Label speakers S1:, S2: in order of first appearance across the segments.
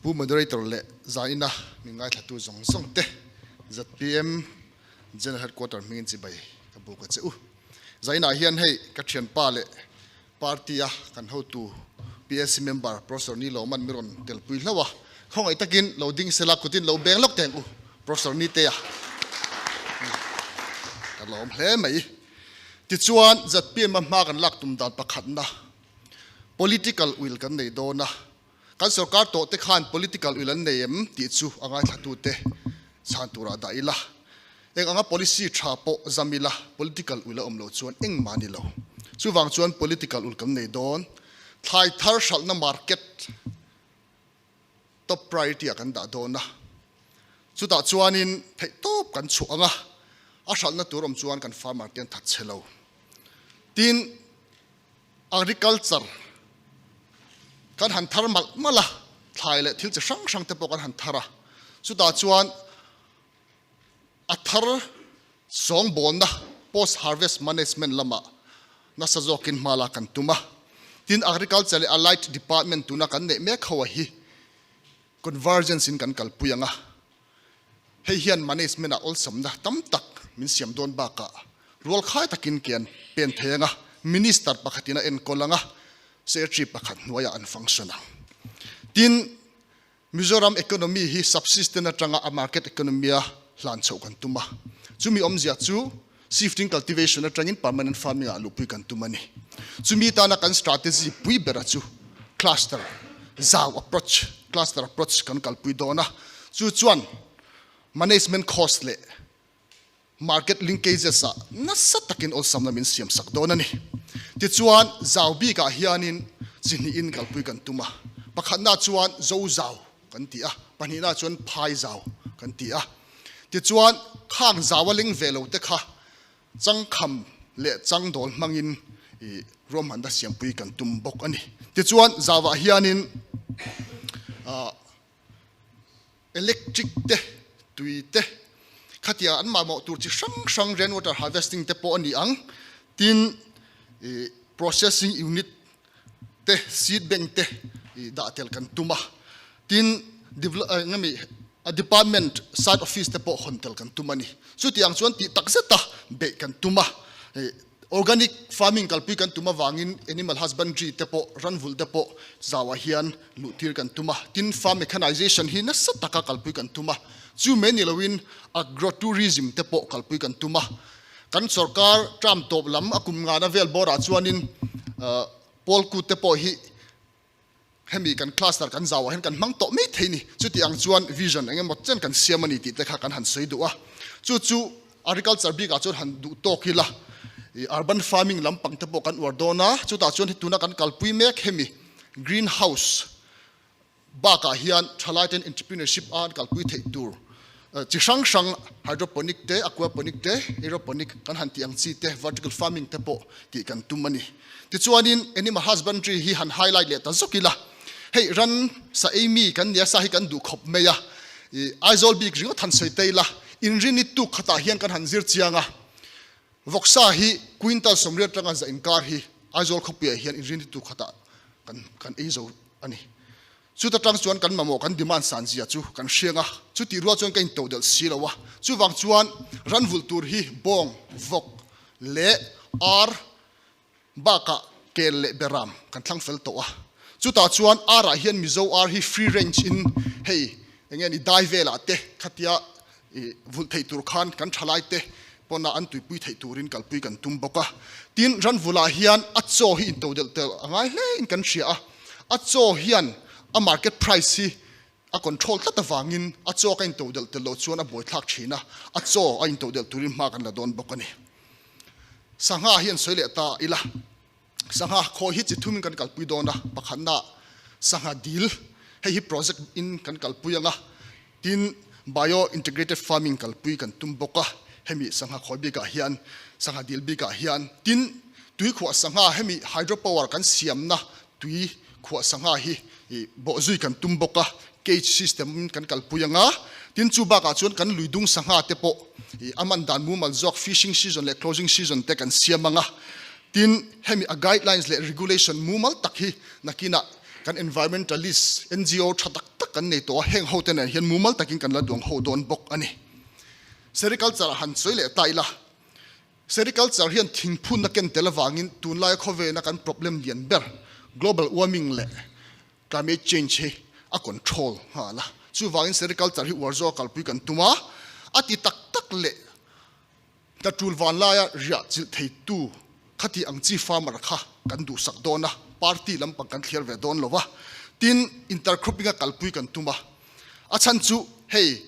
S1: Pu Moderator leh Zaina min ngaithlatu zawng zawng te zpm General Headquarter hmingin chibai ka buk a che u. Zainah hian hei ka thianpa leh party a kan hotu PAC member Professor Ni Loman mi rawn telpui hlauh a, khawngaih takin lo ding sela kutin lo beng lawk teng u Professor Nitea ka lawm hle mai. Tichuan zpm a hma kan lak tum dan pakhatna political will kan nei dawn a, Kan sorkar tawh te khan political will an nei em tih chu a ngaithlatute chhan turah dah ila. Eng anga policy tha pawh zam ila, political will a awm loh chuan engmah a ni lo. Chuvang chuan political will kan nei dawn. Thlai thar hralhna market top priority ah kan dah dawn a. Chutah chuanin theihtawp kan chhuah ang a, a hralhna tur awm chuan kan farmer te an that chhe lo. Tin, Agriculture kan han thar malh malh a, thlai leh thil chi hrang hrang te pawh kan han thar a, chutah chuan a thar sawngbawnna post harvest management lamah nasa zawkin hma lak kan tum a. Tin, Agriculture leh Allied Department tuna kan neih mek ho a hi convergence in kan kalpui ang a, Hei hian management ah awlsamna tam tak min siam dawn bakah rualkhai takin ke an pen thei ang a, Minister pakhatin a enkawl ang a, Secretary pakhat hnuaiah an function ang. Tin, Mizoram economy hi subsistence atanga a market economy a hlan chhoh kan tum a, chumi awmzia chu shifting cultivation atangin permanent farming ah luhpui kan tum a ni. Chumi tana kan strategy pui bera chu cluster zau approach, cluster approach kan kalpui dawn a, chu chuan management cost leh market linkages ah nasa takin awlsamna min siam sak dawn a ni. Tichuan zau bikah hianin chi hnihin kalpui kan tum a, pakhatna chuan zo zau kan ti a, pahnihna chuan phai zau kan ti a. Tichuan, khang zau a ling ve lo te kha changkham leh changdawl hmangin i ruahmanna siampui kan tum bawk a ni. Tichuan, zauah hianin electric te, tui te, khatia an mamawh tur chi hrang hrang rain water harvesting te pawh a ni ang. Tin, i processing unit te, seed bank te i dah tel kan tum a. Tin, engemaw a department side office te pawh hawn tel kan tum a ni. Chutiang chuan tih tak zeta beih kan tum a. Organic farming kalpui kan tum avangin animal husbandry te pawh, ranvulh te pawh zauah hian luh tir kan tum a. Tin, farm mechanization hi nasa taka kalpui kan tum a. Chu mai ni loin agrotourism te pawh kalpui kan tum a. Kan sorkar term tawp lam a kum ngana vel bawrah chuanin pawl kut te pawh hi Hemi kan cluster kan zauah hian kan hmang tawh mai thei ni. Chuti ang chuan vision eng emaw chen kan siam a ni tih te kha kan han sawi duh a. Chu chu agriculture bikah chuan han duh tawk ila i urban farming lampang te pawh kan uar dawn a. Chutah chuan tuna kan kalpui mek hemi green house bakah hian thalai ten entrepreneurship a an kalpui theih tur Chi hrang hrang hydroponic te, aquaponic te, aeroponic kan han tih ang chi te, vertical farming te pawh tih kan tum a ni. Tichuanin animal husbandry hi han highlight leh ta zawk ila, hei ran sa ei mi kan nia, sa hi kan duh khawp mai a, i Aizawl bik ringawt han sawi ta ila, inrini tuk khatah hian kan han zir chiang a, vawksa hi quintal 80 atanga za inkar hi Aizawl khawpuiah hian inrini tuk khatah kan kan ei zo a ni. Chuta tang chuan kan mamawh kan demand san zia chu kan hriang a, chutih rual chuan ka intoh delh si lo a. Chuvang chuan ran vulh tur hi bawng, vawk leh ar bakah kel leh beram kan thlang fel tawh a. Chutah chuan ar ah hian Mizo ar hi free range in hei eng nge ni dai velah te khatia i vulh theih tur khan kan thalai te pawna an tuipui theih turin kalpui kan tum bawk a. Tin, ran vulh ah hian a chaw hi intoh delh tel a ngai hle in kan hria a. A chaw hian a market price hi a control tlat avangin a chaw ka intodelh tel loh chuan a buaithlak thin a, a chaw a intodelh turin hma kan la dawn bawk a ni. Sangha hi an sawi leh ta ila, sangha khawi hi chi thumin kan kalpui dawn a, pakhatna sangha dil, hei hi project in kan kalpui ang a, tin bio integrated farming kalpui kan tum bawk a, hemi sangha khawi bikah hian sangha dil bikah hian tin tui khuah sangha hemi hydro power kan siamna tui khuah sangha hi bawhzui kan tum bawk a, cage system kan kalpui ang a, tin chu bakah chuan kan lui dung sangha te pawh a man dan mumal zawk fishing season leh closing season te kan siam ang a, tin hemi a guidelines leh regulation mumal tak hi nakinah kan environmentalist NGO tha tak tak. kan nei tawh a, heng hote nen hian mumal takin kan la duang ho dawn bawk a ni. Sericulture ah han sawi leh ta ila, Sericulture hian thingphunna ken tel avangin tunlaia khawvena kan problem lian ber global warming leh climate change hi a control nghal a. Chuvangin sericulture hi uar zawk a kalpui kan tum a, a ti tak tak leh hna tul vanlaia riah chilh theitu khati ang chi farmer kha kan duhsak dawn a, party lampang kan thliar ve dawn lo va. Tin, intercropping a kalpui kan tum a, A chhan chu hei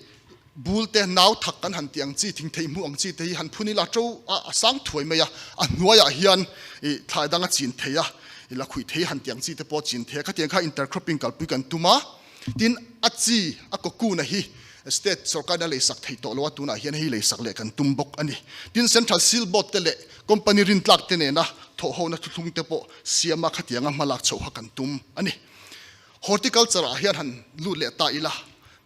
S1: bul te, nau thak kan han tih ang chi, thing thei hmuh ang chi te hi han phun ila to a, a sang thuai mai a, a hnuaiah hian ih thlai dang a chin thei a, ih lakhuih thei han tih ang chi te pawh a chin thei a, khatiang kha intercropping kalpui kan tum a, tin a chi a cocoon a hi state sorkarin a leisak thei tawh lo a, tunah hian hei leisak leh kan tum bawk a ni. Tin central seal board te leh company rintlak te nena thawhhona thuthlung te pawh siam a khatianga hmalak chhoh kha kan tum a ni. Horticulture ah hian han lut leh ta ila,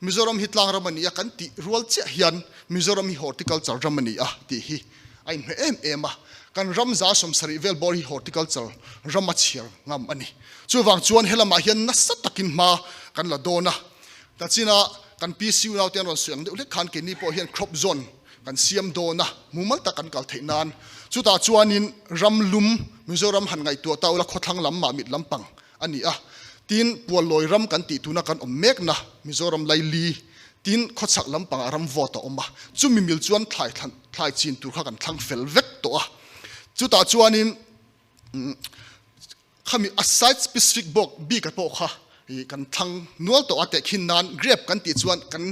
S1: Mizoram hi tlang ram a ni a kan tih rual chiah hian Mizoram hi horticulture ram a ni a tih hi a inhmeh em em a, kan ram 70% vel bawr hi horticulture ram a chhiar ngam a ni. Chuvang chuan helamah hian nasa takin hma kan la dawn a, tachina kan PC unaute an rawn sawi ang deuh hlek khan keini pawh hian crop zone kan siam dawn a, mumal tak kan kal theih nan. Chutah chuanin ram lum Mizoram han ngaihtuah ta ula khawthlang lam mah mit lampang a ni a, tin Puallawi ram kan tih tuna kan awm mekna Mizoram laili tin khawchhak lampangah ram vawt a awm a, chumi mil chuan thlai thlai chin tur kha kan thlang fel vek tawh a, chutah chuanin khami a site specific bawk bik a pawh kha kan thlang nual tawh a tehkhin nan grape kan tih chuan kan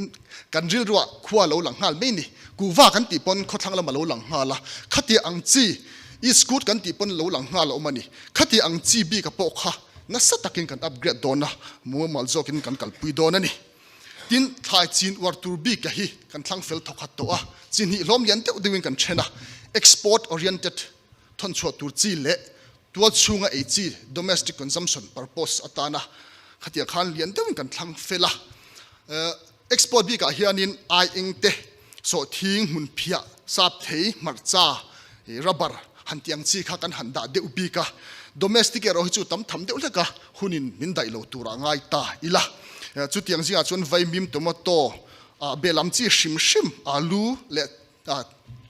S1: kan rilruah khua lo lang nghal mai ni, kuhva kan tih pawn khawthlang lam a lo lang nghal a, khati ang chi Iskut kan tih pawn lo lang nghal a awm a ni. Khati ang chi bik a pawh kha nasa takin kan upgrade dawn a, mumal zawkin kan kalpui dawn a ni. Tin, thlai chin uar tur bik a hi kan thlang fel thawkhat tawh a, chi hnih hlawm lian deuh deuhin kan then a, export oriented thawn chhuah tur chi leh tual chhunga ei chi, domestic consumption purpose, atana khatiang khan lian deuhin kan thlang fel a. Export bikah hianin aieng te, sawhthing, hmunphiah, sapthei, hmarcha, rubber han tih ang chi kha kan han dah deuh bik a. Domestic erawh hi chu tam tham deuh hlek a, hunin min daih lo turah ngai ta ila. Chutiang zingah chuan vaimim, tomato, bel ang chi hrim hrim, alu leh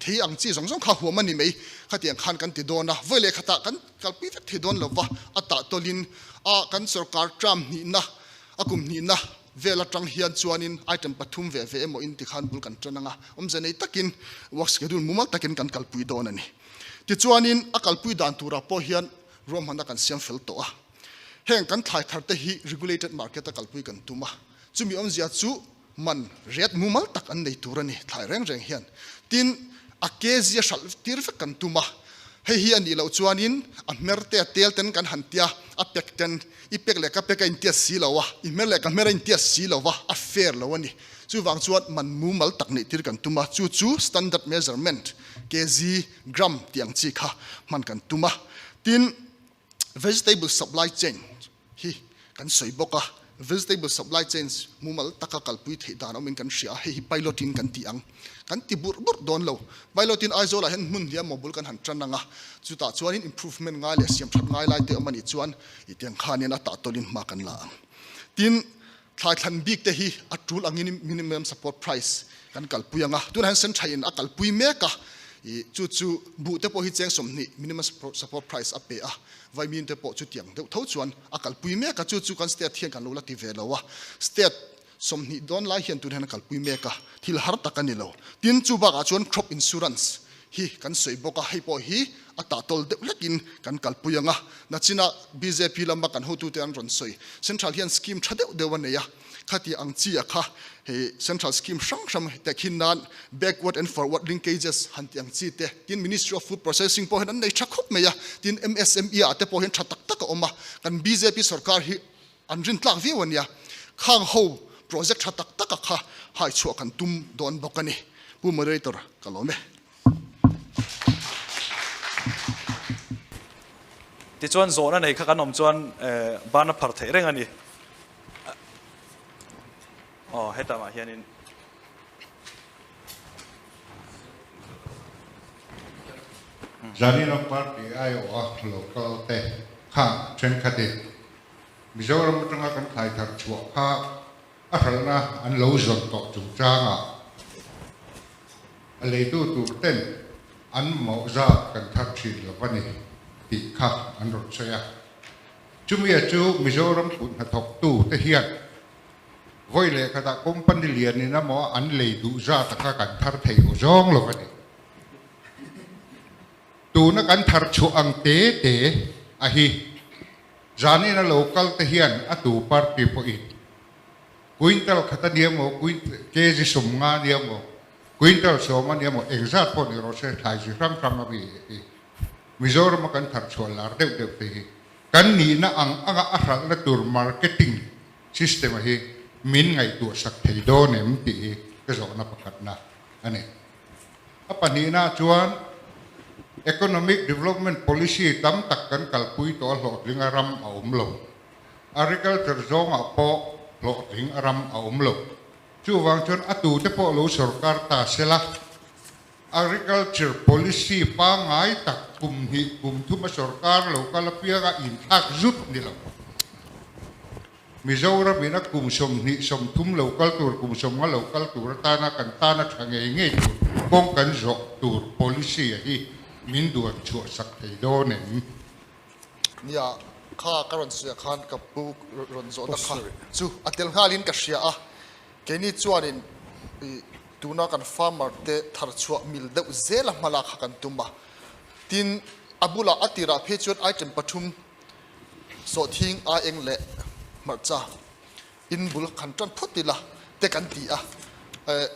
S1: thei ang chi zawng zawng kha huam a ni mai. Khatiang khan kan ti dawn a, vawi leh khatah kan kalpui vek thei dawn lo va, a tah tawlhin a kan sorkar term hnihna, a kum hnihna vel atang hian chuanin item pathum ve ve emaw in tikhan bul kan tan anga, awmze nei takin work schedule mumal takin kan kalpui dawn a ni. Tichuanin a kalpui dan turah pawh hian ruahmanna kan siam fel tawh a, heng kan thlai thar te hi regulated market a kalpui kan tum a, chumi awmzia chu man ret mumal tak an nei tur a ni thlai reng reng hian. Tin, a kg a hralh tir vek kan tum a, hei hi a nih loh chuanin a hmer te a tel ten kan han tia, a pek ten I pek leh ka pek a intiat si lo a, i hmer leh ka hmer a intiat si lo va, a fair lo a ni. Chuvang chuan man mumal tak neih tir kan tum a, chu chu standard measurement, kg, gram tih ang chi kha hman kan tum a. Tin, vegetable supply chain hi kan sawi bawk a, vegetable supply chains mumal taka kalpui theih dan awmin kan hria a, hei hi pilot in kan ti ang. Kan ti burh burh dawn lo. Pilot in Aizawl ah hian hmun hliam maw bul kan han tan ang a, chutah chuanin improvement ngai leh siam that ngai lai te awm a nih chuan i tiang khanin a tah tawlin hma kan la ang. Tin, thlai thlan bik te hi a tul angin minimum support price kan kalpui ang a, tunah hian Central in a kalpui mek a, i chu chu buh te pawh hi cheng 20 minimum support price a pe a, vaimim te pawh chutiang deuh tho chuan a kalpui mek a, chu chu kan state hian kan lo la ti ve lo a, state 20 dawn lai hian tun hian a kalpui mek a, thil har tak a ni lo. Tin, chu bakah chuan crop insurance hi kan sawi bawk a, hei pawh hi a tahtawl deuh hlekin kan kalpui ang a. Nachina bjp lama kan hotute an rawn sawi, Central hian scheme tha deuh deuh a nei a, khati ang chi a kha hei Central scheme hrang hrang tehkhin nan backward and forward linkages han tih ang chi te, tin Ministry of Food Processing pawh hian an nei tha khawp mai a, tin MSME ah te pawh hian tha tak tak a awm a, kan bjp sorkar hi An rin tlak viau a nia. Khang ho project tha tak tak a kha hai chhuah kan tum dawn bawk a ni. Pu Moderator, ka lawm e.
S2: Tichuan zawhna nei kha kan awm chuan ban a phar theih reng a ni. Aw hetah mah hianin.
S3: Zanina party aiawha local te kha thenkhatin Mizoram atanga kan thlai thar chhuah kha A hralhna an lo zawn tawh chungchangah a leitu tur ten an mawh zat kan thar thin lo a ni tih kha an rawn sawi a. Chumia chu Mizoram kut hnathawktu te hian vawi leh khatah company lianin emaw an lei duh zat a kha kan thar thei aw zawng lo a ni. Tuna kan thar chhuah ang te te a hi Zanin a lo kal te hian a tu party pawhin quintal khat a nia maw, kg 50 a nia maw, quintal 10 a nia maw, engzat pawh ni rawh se thlai chi hrang hrang a mi hi Mizoram a kan thar chhuah lar deuh deuh te hi kan nihna ang anga a hralhna tur marketing system a hi min ngaihtuah sak thei dawn em tih hi ka zawhna pakhatna a ni. A pahnihna chuan Economic Development Policy tam tak kan kalpui tawh a hlawhtling a ram a awm lo. Agriculture zawngah pawh hlawhtling a ram a awm lo. Chuvang chuan a tute pawh lo sorkar ta sela, Agriculture Policy pangngai tak kum hnih kum thuma sorkar lo kal apianga inthlak zut ni lo. Mizoram in a kum 20 30 lo kal tur, kum 50 lo kal tur atana kan tana tha ngei ngei tur kawng kan zawh tur policy a hi min duan chhuah sak thei dawn em?
S1: Nia, kha ka rawn sawi ah khan ka pu rawn zawhna kha chu a tel nghalin ka hria a, keini chuanin i tuna kan farmer te thar chhuah mil deuh zel a hmalak kha kan tum a, tin a bulah a tirah phei chuan item pathum Sawhthing ai eng leh hmarcha in bul kan tan phawt ila te kan ti a,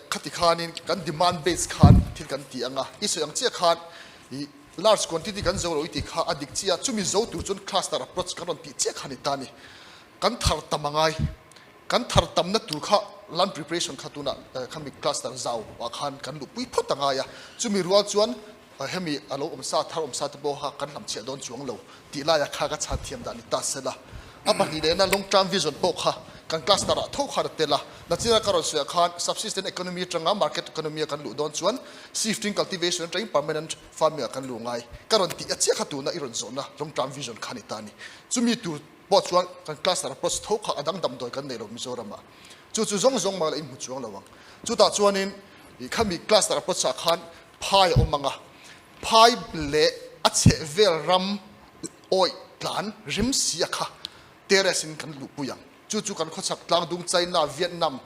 S1: khati khanin kan demand base khan thil kan ti ang a, i sawi ang chiah khan i large quantity kan zo lo i tih kha a dik chiah a, chumi zo tur chuan cluster approach kan rawn tih chiah kha a ni ta a ni. Kan thar tam a ngai, kan thar tamna tur kha land preparation kha tunah khami cluster zau ah khan kan luhpui phawt a ngai a, chumi rual chuan Hemi a lo awm sa, thar awm sa te pawh kha kan hlamchhiah dawn chuang lo tih laia kha ka chhan thiam dan ni ta se la. A pahnih lehna long term vision pawh kha kan cluster ah tho khan a tel a. Nachina ka rawn sawiah khan subsistence economy atanga market economy a kan luh dawn chuan shifting cultivation atangin permanent farming ah kan luh ngai. Ka rawn tih a chiah kha tuna i rawn zawhna long term vision kha ni ta a ni. Chumi tur pawh chuan kan cluster approach tho kha a dang damdawi kan nei lo Mizoram ah. Chu chu zawng zawng mah la inhmu chuang lo ang. Chutah chuanin khami cluster approach ah khan Phai a awm ang a, phai leh a chheh vel ram awih tlan rim si a kha terrace in kan luhpui ang. Chu chu kan khawchhak tlangdung China, Vietnam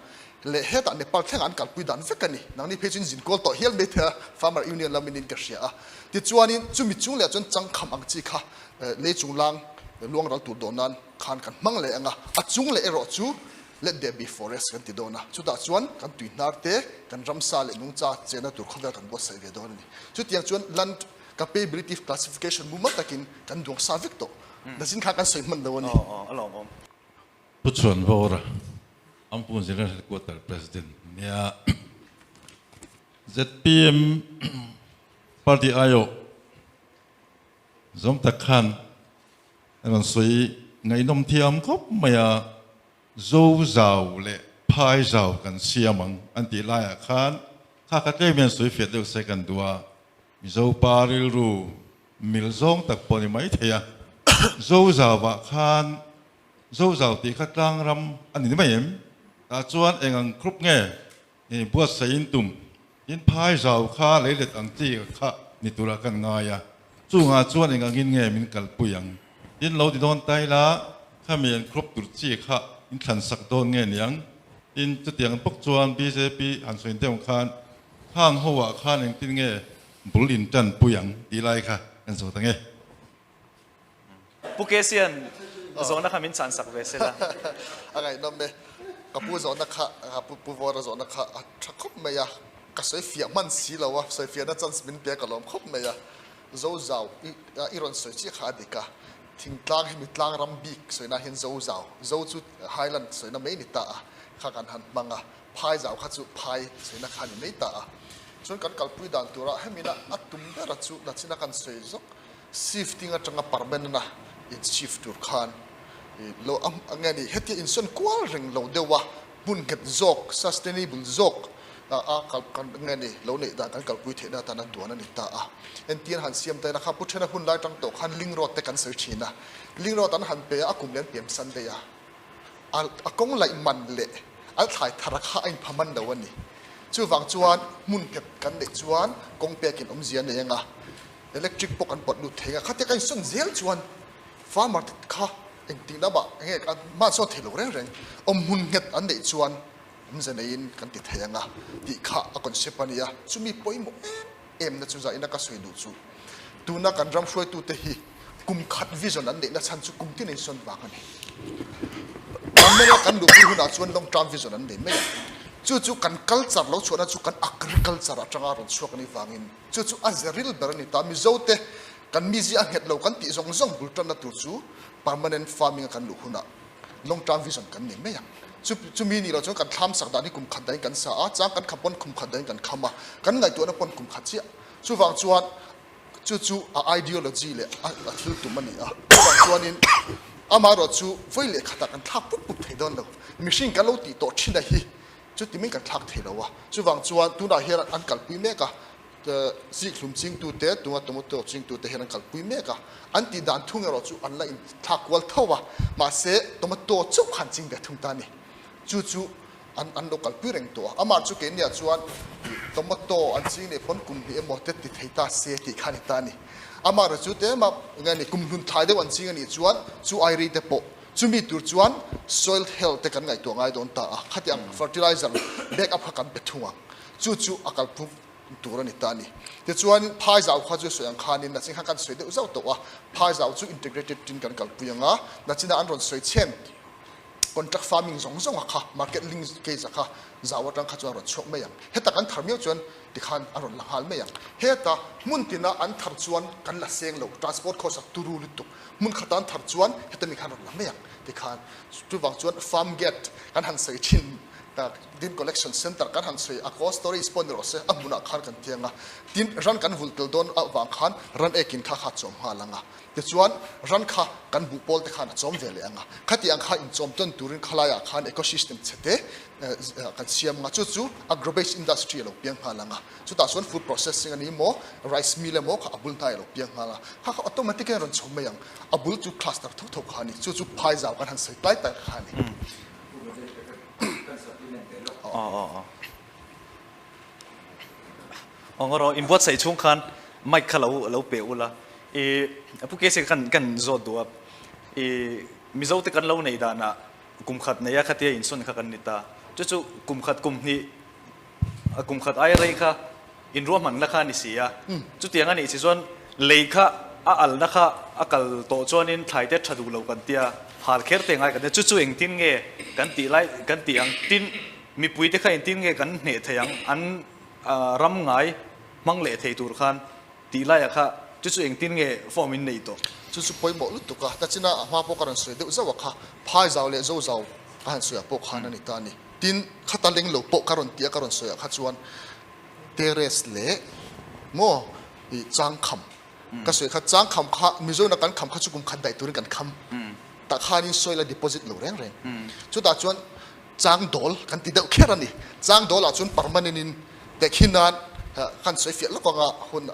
S1: leh hetah Nepal thlengah an kalpui dan vek a ni. Nangni phei chu in zin kual tawh hial mai thei a, Farmer Union lamin in ka hria a. Tichuanin chumi chung leh chuan changkham ang chi kha lei chunglang luang ral tur dawn nan khan kan hmang leh ang a, a chung leh erawh chu Let there be forest kan ti dawn a, chutah chuan kan tuihnar te, kan ramsa leh nungcha chenna tur khawvel kan buatsaih ve dawn a ni. Chutiang chuan land capability classification mumal takin kan duang sa vek tawh. Nachin kha kan sawi hman lo a ni.
S2: Aw, a lawmawm.
S4: Pu Chhuan Vawra, Ampun General Headquarter President nia zpm Party aiawh zawm tak khan a rawn sawi ngaihnawm thiam khawp mai a. Zo zau leh phai zau kan siam ang an tih laiah khan kha kha tlem hian sawi fiah deuh se kan duh a, Mizo pa rilru mil zawng tak pawh a ni maithei a, Zo zauvah khan Zo zau tih kha tlang ram a ni mai em? Tah chuan eng ang group nge buatsaih in tum tin phai zau kha leilet ang chi kha ni turah kan ngai a, chungah chuan eng angin nge min kalpui ang tin lo ti dawn ta ila khami an crop tur chi kha in thlan sak dawn nge niang tin chutiang bawk chuan bjp han sawi deuh khan khang ho ah khan engtin nge bul in tanpui ang tih lai kha kan zawt ang e.
S2: Pu Kesian zawhna kha min chhan sak ve sela.
S1: A ngaihnawm e. Ka pu zawhna kha, Pu Vawra zawhna kha a tha khawp mai a. Ka sawi fiah hman si lo a, sawi fiahna chance min pe a ka lawm khawp mai a. Zo zau i rawn sawi chiah kha a dik a. Thingtlang hemi tlang ram bik sawina hian zo zau, zo chu highland sawina mai ni ta a, kha kan han hmang a. Phai zau kha chu phai sawina kha ni mai ta a. Chuan kan kalpui dan tura hemina a tum bera chu nachina kan sawi zawk. Shifting atanga permanent a in shift tur khan lo a nge ni hetia insawn kual reng lo deuh a hmun nghet zawk sustainable zawk a kal kan nge ni lo neih dan kan kalpui theihna atan a duan a ni ta a. Entir han siam ta ila kha pu thena hun lai tang tawh khan link road te kan sawi thin a, link road an han pe a a kum leh an piam san daih a, a kawng laih man leh. An thlai thar a kha a inpha man lo a ni. Chuvang chuan hmun nghet kan neih chuan kawng pekin awmzia a nei ang a, electric pawh kan pawt lut thei ang a, khatia kan insawn zel chuan farmer te kha engtik lamah enge an hmansawn thei lo reng reng, awm hmun nghet an neih chuan awmzia neiin kan ti thei ang a tih kha a concept a ni a, chumi pawimawh em em na chu zaina ka sawi duh chu tuna kan ram hruaitute hi kum khat vision an neihna chhan chu kum tin insawn vang a ni. Ramnena kan luhpui hunah chuan long term vision an nei mai a, chu chu kan culture lo chhuahna chu kan agriculture atanga rawn chhuak a nih vangin chu chu a ze ril ber a ni ta. Mizote kan mizia a nghet lo kan tih zawng zawng bul tanna tur chu permanent farming a kan luh hunah long term vision kan nei mai ang. Chu chumi nih loh chuan kan thlam sak dan hi kum khat dahin kan sa a, chang kan kham pawn kum khat dahin kan kham a, kan ngaihtuahna pawn kum khat chiah. Chuvang chuan chu chu a ideology leh a a thil tum a ni a. Chuvang chuanin amaherawh chu vawi leh khatah kan thlak pup pup thei dawn lo. Mihring kan lo tih tawh thin a hi chuti mai kan thlak thei lo a. Chuvang chuan tunah hian an kalpui mek a, Zikhlum chingtute, tunga tomato chingtute hian an kalpui mek a, an tih dan thung erawh chu an la inthlak kual tho a, mahse tomato chauh kha an ching ve thung ta a ni. Chu chu an an lo kalpui reng tawh a, amah chu keiniah chuan tomato an ching leh pawn kum hnih emaw te ti thei ta se tih kha a ni ta a ni. Amah erawh chu tlema nge ni kum hlun thlai deuh an ching a nih chuan chu airi te pawh chumi tur chuan soil health te kan ngaihtuah ngai dawn ta a, khatiang fertilizer back up kha kan pe thung ang. Chu chu a kalphung tur a ni ta a ni. Tichuan Phaizau kha chu sawi ang khanin nachin khan kan sawi deuh zauh tawh a, Phaizau chu integrated tin kan kalpui ang a, nachinah an rawn sawi chhen contract farming zawng zawng a kha market link case a kha zau atang kha chuan a rawn chhuak mai ang. Heta kan thar miau chuan tikhan a rawn la nghal mai ang. Heta hmun tina an thar chuan kan la seng lo, transport cost a turu lutuk. Hmun khata an thar chuan heta mi khan a rawn la mai ang tikhan. Chuvang chuan farm gate kan han sawi thin. Din collection center kan han sawi a, cold storage pawh ni rawh se, a hmunah khan kan tiang a, tin ran kan vulh tel dawn avang khan ran ekin kha kha a chawm nghal ang a, tichuan ran kha kan buh pawl te khan a chawm ve leh ang a, khati ang kha inchawm tawn turin khalaiah khan ecosystem chhe te kan siam ang a, chu chu agro based industry a lo piang nghal ang a, chutah chuan food processing a ni maw, rice mill emaw kha a bul hnai a lo piang nghal a, kha kha automatic in a rawn chho mai ang, a bul chu cluster tho tho kha a ni, chu chu phai zau kan han sawi tlai tlai kha a ni.
S2: Aw rawh inbuatsaih chhung khan mic kha lo lo pe ula i pu kese khan kan zawt duh a i Mizo te kan lo neih danah kum khat nei a khatia insawn kha kan ni ta chu chu kum khat kum hnih A kum khat aia rei kha inruahmanna kha a ni si a, chutiang a nih si chuan lei kha a alna kha a kal tawh chuanin thlai te tha duh lo kan tia, hal kher te ngai kan tia, chu chu engtin nge kan tih lai kan tih ang, tin mipui te kha engtin nge kan hneh thei ang, an ram ngai hmang leh thei tur khan tih laiah kha chu chu engtin nge form in nei tawh.
S1: Chu chu pawimawh lutuk a, tachina a hma pawh ka rawn sawi deuh zauh a kha, phai zau leh zo zau ka han sawi ah pawh khan a ni ta a ni. Tin, khata leng lo pawh ka rawn tih a ka rawn sawi ah kha chuan terrace leh maw ih chang kham ka sawi kha chang kham kha Mizoram kan kham kha chu kum khat daih turin kan kham tah khanin soil a deposit lo reng reng chutah chuan chang dawl kan ti deuh kher a ni chang dawl ah chuan permanent in Tehkhin nan kan sawi fiah lawk anga hun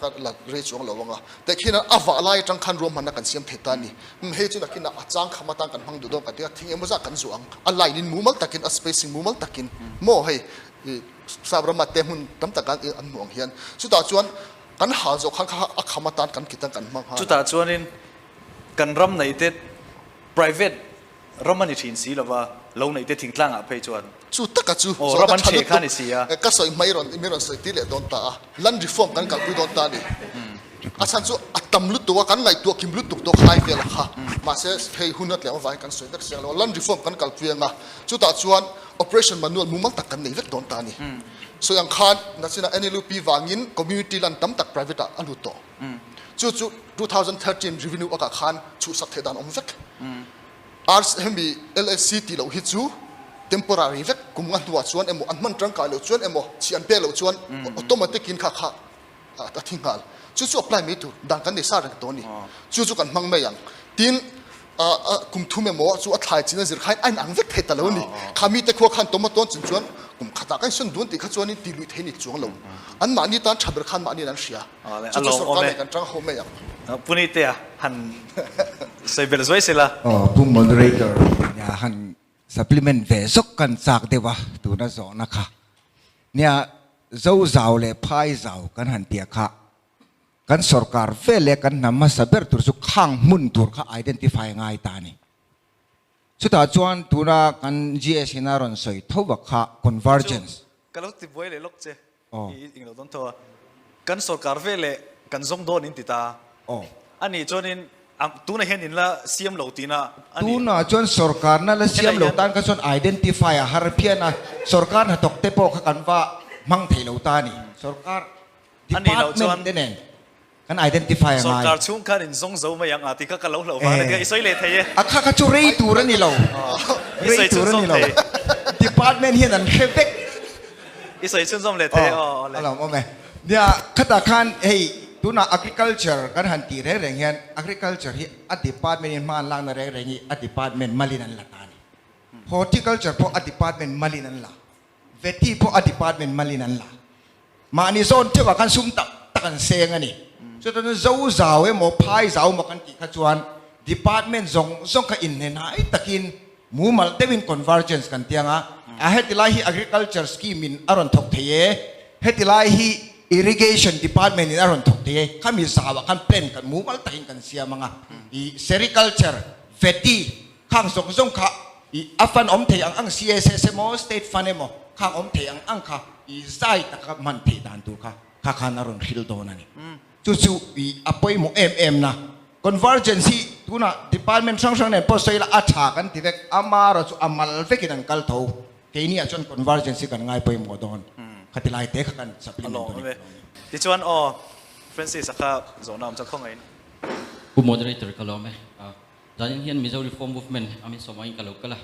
S1: ka la rei chuang lo anga tehkhin nan a vah lai atang khan ruahmanna kan siam thei ta a ni. Umm hei chu nakin ah a chang kham atan kan hmang duh dawn kan ti a, thing emaw zah kan zuah ang, a line in mumal takin a spacing mumal takin maw hei ih sap rama te hmun tam tak an an hmuh ang hian chutah chuan kan hal zawh khan kha a kham atan kan kit ang kan hmang nghal a.
S2: Chutah chuanin kan ram nei te private Ram a ni thin si lova, lo neih te thingtlang ah phei chuan.
S1: Chu taka chu zawhna tha lutuk ka sawi hmai rawn mi rawn sawi tir leh dawn ta a, land reform kan kalpui dawn ta a ni. A chhan chu a tam lutuk a, kan ngaihtuah kim lutuk tawh khai vel a kha. Mahse hei hun a tlem avangin kan sawi vek siang lo a, land reform kan kalpui anga chutah chuan operation manual mumal tak kan nei vek dawn ta a ni. Sawi ang khan nachina NLUP vangin community land tam tak private ah a lut tawh. Chu chu 2013 revenue akah khan chhuhsak theih dan awm vek. Rs hemi LSC tih loh hi chu temporary vek kum nga hnuah chuan emaw an hman tangkai loh chuan emaw chhi an pek loh chuan automatic in kha kha a thi nghal. Chu chu apply mai tur dan kan nei sa reng tawh a ni. Chu chu kan hmang mai ang. Tin kum thum emaw chu a thlai chin a zir khain a inang vek thei ta lo a ni. Kha mite khua khan tomato an chin chuan kum khatah kan sawn dun tih kha chuanin tih luih thei ni chuang lo. Anmahni tan tha ber khan mahni an hria. Chu chu sorkar nen kan tang ho mai ang.
S2: Pu Nite a han sawi belh zuai sela.
S5: Aw Pu Moderator nia han Supplement ve zawk kan chak deuh a tuna zawhna kha. Nia Zo zau leh phai zau kan han tia kha kan sorkar vel leh kan hnam hmasa ber tur chu khang hmun tur kha identify a ngai ta a ni. Chutah chuan tuna kan GS in a rawn sawi tho vak kha convergence.
S2: Chu ka lo ti buai leh lawk che. I ing lo dawn tho a. Kan sorkar ve leh kan zawng dawn in ti ta. A nih chuanin tunah hian in la siam lo tihna a ni.
S5: Tunah chuan sorkarna la siam lo tan kha chuan identify a har phian a. Sorkar hnathawk te pawh kha kan va hmang thei lo ta a ni. Sorkar department te nen. Kan identify a ngai.
S2: Sorkar chhung khan in zawng zo mai ang a ti kha ka lo hlauh vang a tia i sawi leh thei e.
S5: A kha kha chu rei tur a ni lo. Rei tur a ni lo. Department hian an hre vek.
S2: I sawi chhunzawm leh thei e aw
S5: le. A lawm awm e. Nia khatah khan hei tunah agriculture kan han tih reng reng hian agriculture hi a department in hma an lakna reng reng hi a department malin an la ta a ni. Horticulture pawh a department malin an la. Veti pawh a department malin an la. Mahni zawn theuhah khan sum tak tak an seng a ni. Chutah chuan zo zau emaw phai zau emaw kan tih kha chuan department zawng zawng kha inhne-hnai takin mumal deuhin convergence kan ti ang a. A heti lai hi agriculture scheme in a rawn thawk thei e, heti lai hi irrigation department in a rawn thawk thei e, khami zauah khan plan kan mumal takin kan siam ang a. I sericulture, veti Khang zawng zawng kha i a fund awm thei ang ang CSS emaw state fund emaw khang awm thei ang ang kha i zai taka hman theih dan tur kha kha khan a rawn hril dawn a ni. Chu chu i a pawimawh em em na. Convergence hi tunah department hrang hrang nen pawh sawi ila a tha kan ti vek, amarawh chu a mal vekin an kal tho. Keini ah chuan convergence hi kan ngai pawimawh dawn. Khati lai te kha kan supplement dawn
S2: e. Tichuan aw Francis a kha zawhna awm chuan khawngaih in.
S6: Pu Moderator ka lawm e. Zanin hian Mizo Reform Movement a min sawm angin ka lo kal a,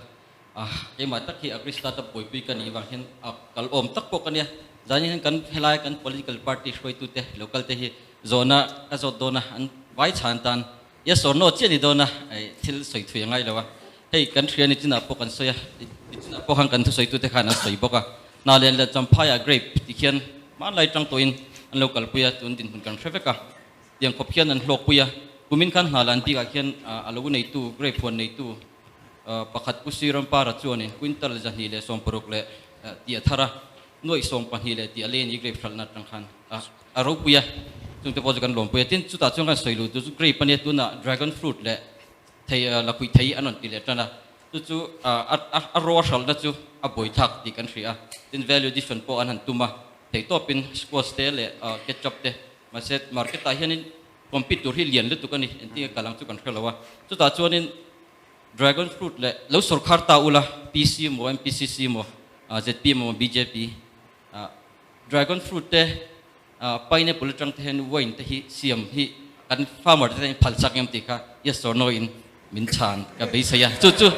S6: ah keimah tak hi Agri Startup buaipui ka nih vang hian a kal awm tak pawh ka nia. Zanin hian kan helai kan political party hruaitute local te hi zawhna ka zawt dawn a, an vai chhan tan yes or no chiah ni dawn a, thil sawi thui a ngai lo a. Hei kan hria ni chinah pawh kan sawi a, ni chinah pawh khan kan thusawitute khan an sawi bawk a. Hna lian leh Champhaiah grape ti khian hmanlai tang tawhin an lo kalpui a, tun dinhmun kan hre vek a. Tiang khawp hian an hlawkpui a, kumin khan hna lan bikah khian a lo neitu, grape huan neitu pakhat Pu Sri Rampara chuanin quintal 260 leh tih a thar a, nuaih 12 leh tih a lei a ni grape hralhna atang khan a ropui a, chungte pawh chu kan lawmpui a. Tin, chutah chuan kan sawi luh chu grape a nia, tunah dragon fruit leh thei lakhuih thei an rawn ti leh tan a, chu chu a raw hralhna chu a buaithlak tih kan hria a, tin value addition pawh an han tum a, theihtawpin squash te leh ketchup te Mahse, market ah hianin compete tur hi lian lutuk a ni, engtin nge kal ang chu kan hre lo a. Chutah chuanin dragon fruit leh lo sawrkhar ta ula, PC maw, MPCC maw, zpm maw, bjp, dragon fruit te, pineapple atang te hian wine te hi siam hi kan farmer te hian phal chak em tih kha yes or no in min chhan ka beisei a. Chu chu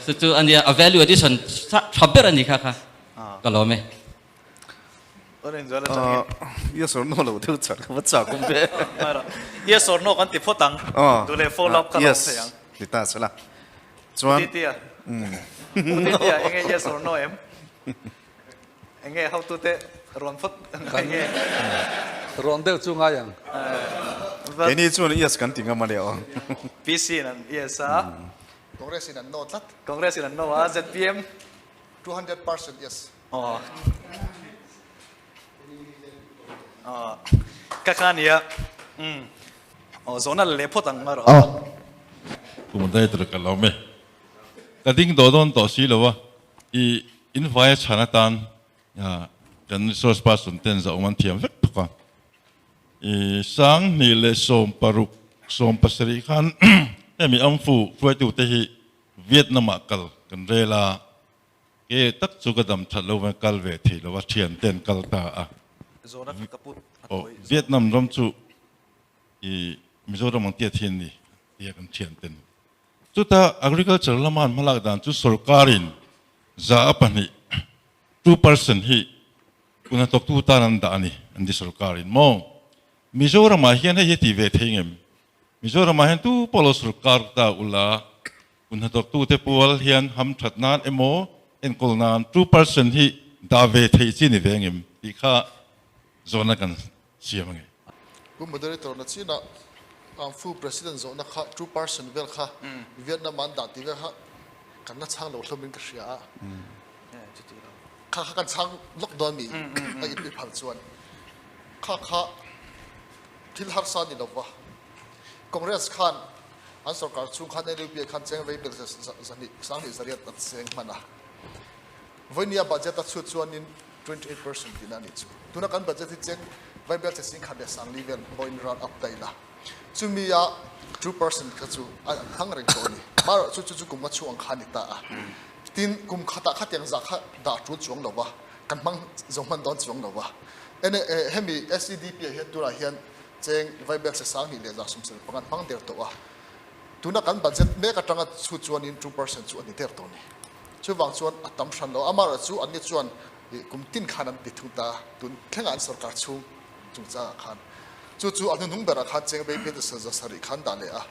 S6: chu chu a nia, a value addition tha ber a ni kha kha ka lawm e.
S7: Yes or no lo deuh char ka va chak awm ve.
S2: Yes or no kan ti phawt ang. Tu leh follow up kha lo thei ang.
S7: Yes ti ta sela. Chuan
S2: Titia. Titia enge yes or no em? Enge hotu te rawn phawt enge.
S8: Rawn deuh chu ngai ang.
S7: Keini chuan yes kan ti ngam a nia aw.
S2: PC in an yes a.
S1: Congress in an no tlat.
S2: Congress in an no a. ZPM.
S1: 200% yes.
S2: Aw. Aw. Ka kha nia. Umm. Aw zawhna la leh phawt ang marawh.
S4: Aw. Kum dai tur ka lo me. Ka ding dawh dawn tawh si lo a. I in vai a chhan atan kan resource person ten zah awm an thiam vek bawk a. I 2016 17 khan hemi amfu hruaitute hi Vietnam ah kal kan rel a. Ke tak chu ka dam that lo vang kal ve thei lo a, thian te an kal ta a. Aw, Vietnam ram chu i Mizoram ang tia thin ni tia kan thian ten. Chuta agriculture lama an hmalak dan chu sorkarin 2%, 2% hi kuhnathawktu tan an dah a ni, an ti sorkarin maw. Mizoramah hian hei hi ti ve thei ngem? Mizoramah hian tu pawh lo sorkar ta ula, Kun hnathawktute pual hian hamthat nan emaw enkawl nan 2% hi dah ve theih chi ni ve angem tih kha zawhna kan siam ange.
S1: Pu Moderator na chinah Fu President zawhna kha 2% vel kha Vietnam ah an dah tih vel kha. Kan la chhang lo hlawmin ka hria a. Kha kha kan chhang lawk dawn mi a i phal chuan. Kha kha thil harsa ni lo va. Congress khan an sorkar chhung khan NUP ah khan cheng vei bel zahnih sanghnih zariat an seng hman a. Vawinia budget a chhut chuanin 28% tihna a nih chu. Tuna kan budget hi cheng vai bel che singkhat leh sangli vel vawiin round up ta ila. Chumi a 2% kha chu an hmang reng tawh a ni. Marawh chu chu chu kum a chhuah ang kha a ni ta a. Tin, kum khatah khatiang zah kha dah tul chuang lo va, kan hmang zo hman dawn chuang lo va. Ene hemi SEDP ah hian tunah hian cheng vai bel che sanghnih leh 175 an hmang der tawh a. Tuna kan budget mek atanga chhut chuanin 2% chu a ni der tawh a ni. Chuvang chuan a tam hran lo. Amaherawh chu anni chuan kum tin khan an ti thung ta a, tun thlengah an sorkar chhung chungchangah khan. Chu chu a hnuhnung berah khan cheng vei phei chu 170 khan dah leh a.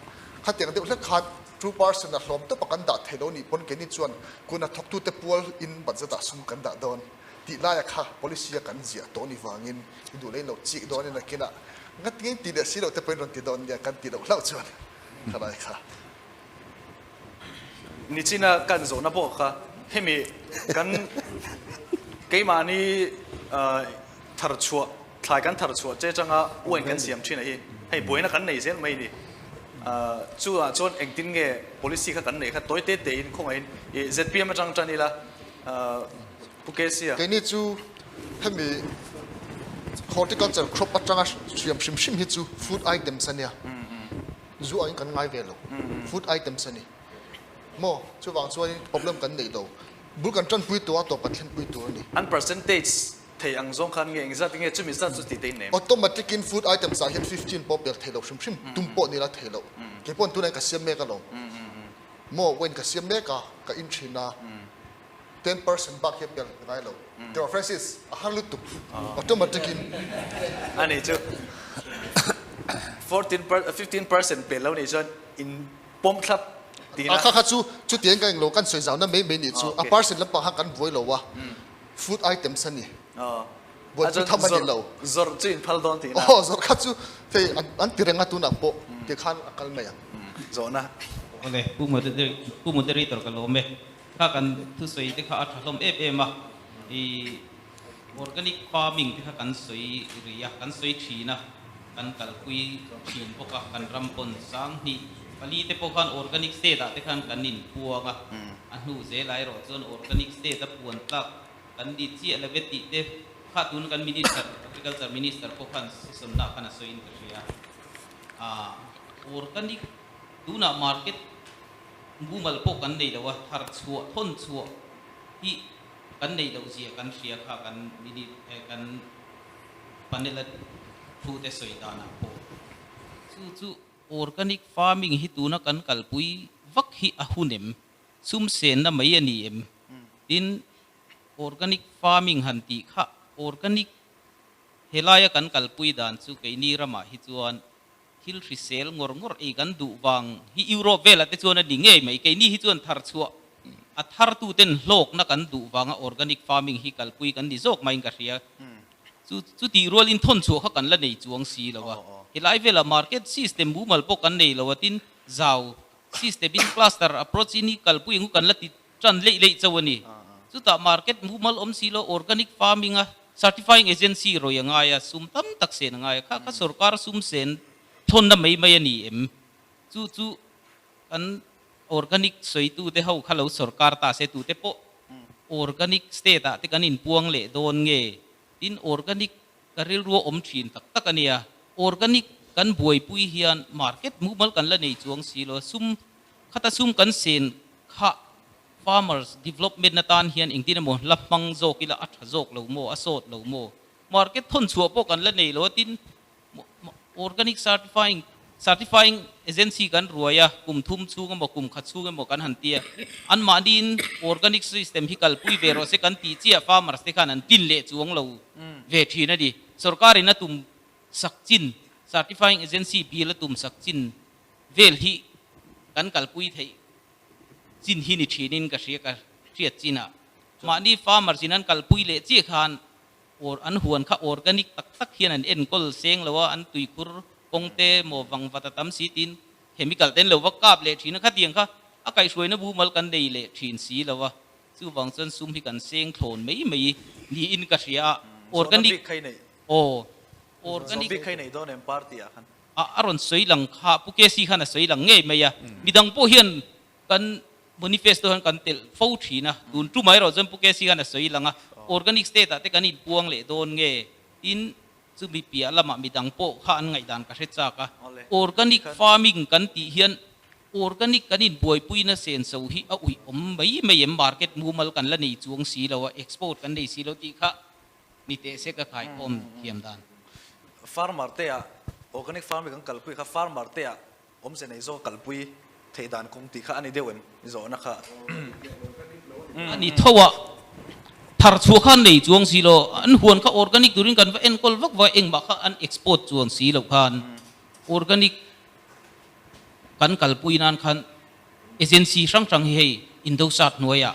S1: Khatiang deuh hlek khan 2% a hlawm tawp a kan dah thei lo nih pawn keini chuan kun a thawktute pual in budget ah sum kan dah dawn tih laia kha policy a kan ziah tawh ni vangin i duh lei lo chik dawn in nakinah ngat ngei ti leh si loh te pawhin rawn ti dawn nia kan ti loh hlauh chuan khalai kha.
S2: Nichina kan zawhna pawh kha hemi kan keimahni thar chhuah thlai kan thar chhuah che changa wine kan siam thin a hi hei buaina kan nei zel mai a ni. Chuvang chuan engtin nge policy kha kan neih kha tawi te te in khawngaihin zpm atang tan ila Pu Kesia.
S1: Keini chu hemi horticulture crop atanga hriam hrim hrim hi chu food items a nia. Zu angin kan ngai ve lo. Food items a ni. Maw? Chuvang chuanin problem kan neih lo. Bul kan tanpui tur a, tawp kan thlenpui tur a ni.
S2: An percentage thei ang zawng khan nge engzat nge chumi zat chu tih te in nei em?
S1: Automatic in food items ah hian 15 pawh pel thei lo hrim hrim, tum pawh nila thei lo. Kei pawhin tunah hian ka siam mek alawm. Maw? Wine ka siam mek a, ka in thin a. 10% bak hi a pel ngai lo. Tiraw Francis, a har lutuk automatic in.
S2: A nih chu 14 per 15% pel lo nih chuan in pawm thlap tihna.
S1: A kha kha chu chutiang ka englo kan sawi zauna mai mai nih chu a percent lampang khan kan buai lo a food items a ni. Buaipui tham a ni lo.
S2: Zawrh chu in phal dawn tihna.
S1: Aw zawrh kha chu hei an ti reng a tunah pawh tikhan a kal mai ang.
S2: Zawhna.
S6: Awle Pu Moderator ka lawm e. Kha kan thusawi te kha a tha hlawm em em a, i organic farming te kha kan sawi ri a, kan sawi thin a, kan kalpui thin bawk a, kan ram pawn 2000 te pawh khan organic state ah te khan kan inpuang a, a hnu zelah erawh chuan organic state a puan tlak kan ni chiah lo ve tih te kha tun kan minister, agriculture minister pawh khan session nah khan a sawiin ka hria a, organic tunah market Mumal pawh kan nei lo a, thar chhuah, thawn chhuah hi kan neih loh zia kan hria kha kan minute eh kan panel a thu te sawi danah pawh. Chu chu organic farming hi tuna kan kalpui vak hi a hun em? Sum senna mai a ni em? Tin, organic farming han tih kha organic helaia kan kalpui dan chu keini ramah hi chuan Thil hrisel ngawr ngawr ei kan duh vang hi Europe velah te chuan a ni ngei mai. Keini hi chuan thar chhuah a thartu ten hlawkna kan duh vanga organic farming hi kalpui kan ni zawk maiin ka hria. Chu chutih rualin thawn chhuah kha kan la nei chuang si lo a. Helai velah market system mumal pawh kan nei lo a, tin zau system in cluster approach in hi kalpui ang u kan la ti Tan leih leih chauh a ni. Chutah market mumal awm si lo, organic farming a certifying agency rawi a ngai a, sum tam tak sen a ngai a, kha kha sorkar sum sen thawnna mai mai a ni em? Chu chu kan organic sawitute ho kha lo sorkar ta se tute pawh organic state ah te kan inpuang leh dawn nge? Tin organic ka rilru a awm thin tak tak a nia. Organic kan buaipui hian market mumal kan la nei chuang si lo a, sum Khata sum kan sen kha farmers development atan hian engtin emaw la hmang zawk ila a tha zawk lo maw, a sawt lo maw? Market thawn chhuah pawh kan la nei lo a, tin organic certifying certifying agency kan ruai a, kum thum chhung emaw kum khat chhung emaw kan han ti a, anmahniin organic system hi kalpui ve rawh se kan tih chiah farmers te khan an tlin leh chuang lo ve thin a ni. Sorkarin a tum sak chin certifying agency bill a tum sak chin Vel hi kan kalpui theih chin hi ni thinin ka hria ka hriat chinah mahni farmers in an kalpui leh chiah khan or an huan kha organic tak tak hian an enkawl seng lo a, an tuikhur kawng te maw vang vat a tam si tiin chemical te an lo va kap leh thin a, khatiang kha
S9: A kaihhruaina mumal kan nei leh thin si lo a, chuvang chuan sum hi kan seng thlawn mai mai niin ka hria a, organic aw organic a rawn sawi lang kha Pu KC khan a sawi lang ngei mai a, midang pawh hian kan manifesto hian kan telh fo thin a, tun tumah erawh chuan Pu KC khan a sawi lang a, organic state ah te kan inpuang leh dawn nge tin Chumi piah lamah midang pawh kha an ngaihdan ka hre chak a, organic farming kan tih hian organic kan inbuaipuina senso hi a uih awm mai mai em, market mumal kan la nei chuang si lo a, export kan nei si lo tih kha ni teh se ka khaikhawm thiam dan.
S2: Farmer te ah organic farming kan kalpui kha farmer te ah Awmze nei zawk kalpui theih dan kawng tih kha a ni deuh em i zawhna kha?
S9: A ni tho a, thar chhuah kha an nei chuang si lo, an huan kha organic turin kan va enkawl vak vak a, engmah kha an export chuang si lo khan organic kan kalpui nan khan agency hrang hrang hi hei Indosat hnuaiah,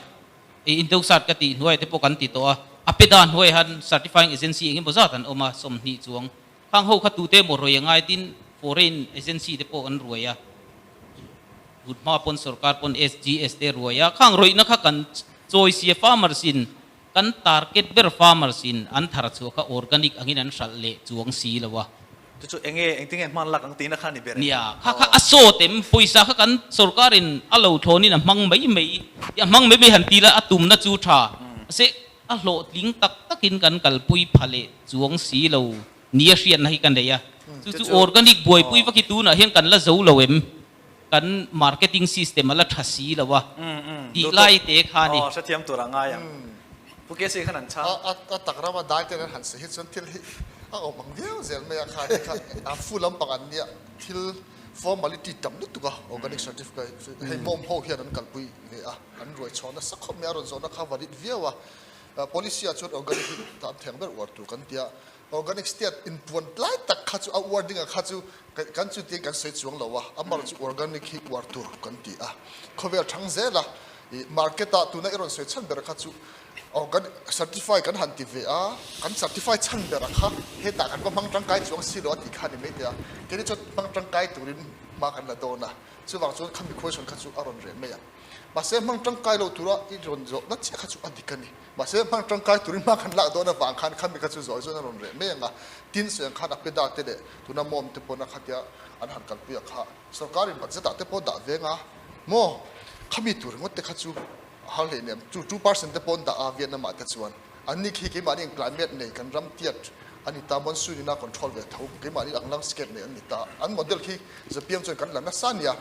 S9: Indosat ka tih hnuaiah te pawh kan ti tawh a, APEDA hnuaiah han certifying agency engemaw zat an awm a, 20 chuang. Khang ho kha tute emaw ruai a ngai tin foreign agency te pawh an ruai a, tun hma pawn sorkar pawn SGS te ruai a, khang rawihna kha kan chawi sia farmers in kan target ber farmers in an thar chhuah kha organic angin an hralh leh chuang si lo a.
S2: Chu chu enge engtinge hman lak ang tihna kha ni ber em?
S9: Nia, kha kha a sawt em, pawisa kha kan sorkar in a lo thlawn in a hmang mai mai, a hmang mai mai han ti la a tumna chu tha, mahse A hlawhtling tak takin kan kalpui pha leh chuang si lo nia hriatna hi ka nei a. Chu chu organic buaipui vak hi tunah hian kan la zo lo em? Kan marketing system a la tha si lo a tih lai te kha a ni.
S2: Aw, hrethiam tur a ngai ang. Pu KC khan an chhang.
S1: A tak rama dai ten an han sawi hi chuan thil hi a awm ang viau zel mai a kha ni kha a fu lampang an nia thil formality tam lutuk a organic certificate hei mawm ho hian an kalpui ve a. An ruai chhuah nasa khawp mai a, rawn zawhna kha valid viau a. Policy ah chuan organic hi tan theng ber uar tur kan ti a, organic state inpuan tlai tak kha chu a uar ding ah kha chu kan chu tiin kan sawi chuang lo a, amaherawh chu organic hi uar tur kan ti a. Khawvel thang zel a, ih market ah tuna i rawn sawi chhan ber kha chu organic certify kan han ti ve a, kan certify chhan ber ah kha hetah kan va hmang tangkai chuang si lo a tih kha a ni mai thei a, keini chuan hmang tangkai turin hma kan la dawn a, chuvang chuan khami question kha chu a rawn reh mai ang. Mahse hmang tangkai lo tura i rawn zawhna chiah kha chu a dik a ni. Mahse hmang tangkai turin hma kan lak dawn avang khan khami kha chu zawi zawn a rawn reh mai ang a. Tin sawi ang khan a peda te leh tuna mawm te pawna khatia an han kalpui a kha sorkarin budget ah te pawh dah veng a maw khami tur ringawt te kha chu a har hleinem. Chu 2% te pawh an dah a Vietnam ah te chuan anni khi keimahni ang climate nei kan ram tiat a ni ta monsoon in a control ve tho keimahni ang landscape nei an ni ta. An model khi zpm chuan kan la nasa a nia.